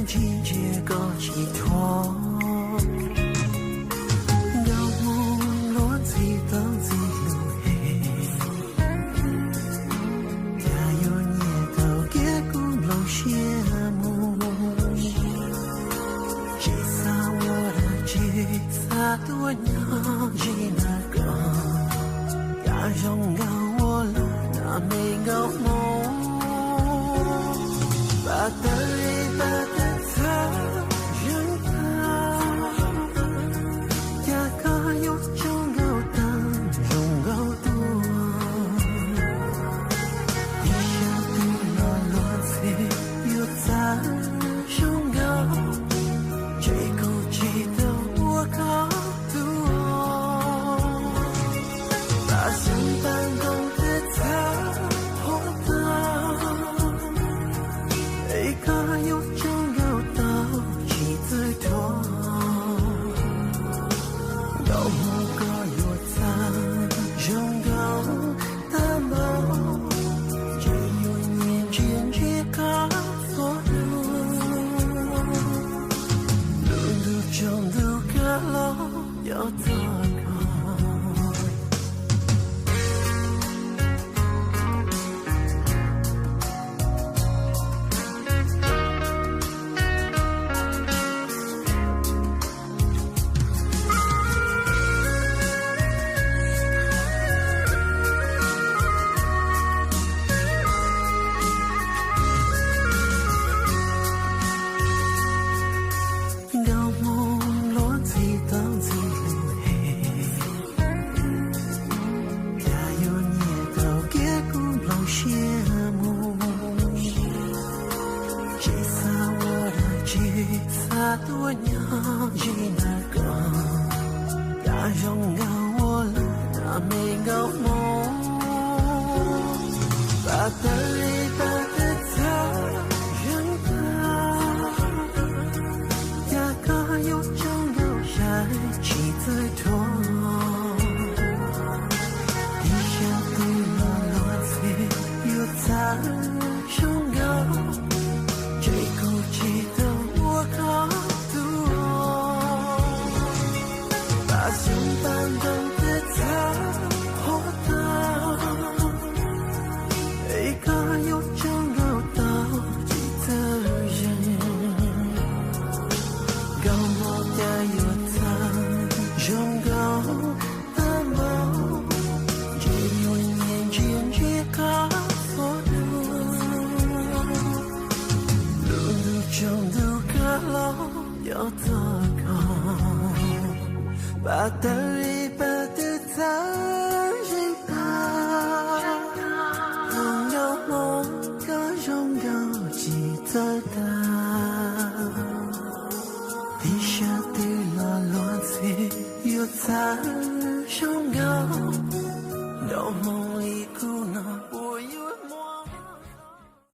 Tsis ntsia koj tsis thuam, nkauj hmoob luag ntxhi tau ntxhi lus es, cas yuav nyiam tau kiag kuv nplooj siab mus. Tsis xav ua dab tsi, xav tuaj nyob ze ntawm koj, cas zoo nkauj ua luaj na me nkauj hmoob. Pas tawv li pas tawv txhawv zeeg tag, cas koj yuav tsaug nkauj tag zoo nkauj tuaj. Ib sab twg los luag ntxhi yuav txawv zoo nkauj, ntshe kuv tsis tau ua koj tuaj. Pas xyoob pas ntoo twb txhawv huab tag, es koj yuav tsaug nkauj tau tsis txawj thuam. Nkauj hmoob koj yuav txawv zoo nkauj tag npaum, ntshe yuav nyiam ntsia ntsia koj txhua lub. Lub ntuj tsaus ntuj kav los yog txog koj. Nkauj hmoob luag ntxhi tau ntxhi lus es, cas yuav nyiam tau kiag kuv nplooj siab mus. Tsis xav ua dab tsi, xav tuaj nyob ze ntawm koj, cas zoo nkauj ua luaj na me nkauj hmoob. Pas tawv li pas tawv txhawv zeeg tag, cas koj yuav tsaug nkauj sai tsis txawj thuam. Ib sab twg los luag ntxhi yuav txawv zoo nkauj, ntshe kuv tsis tau ua koj tuaj. Pas xyoob pas ntoo twb txhawv huab tag, es koj yuav tsaug nkauj tau tsis txawj zeeg. Nkauj hmoob cas yuav txawv zoo nkauj tag npaum, ntshe yuav nyiam ntsia ntsia koj txhua lub. Lub ntuj tsaus ntuj kav los yog txog koj. Pas tawv li pas twb txhawv zeeg tag, nkauj hmoob koj zoo nkauj tsis txawj tag. Ib sab twg los luag ntxhi yuav txawv zoo nkauj, nkauj hmoob li kuv no puas yuav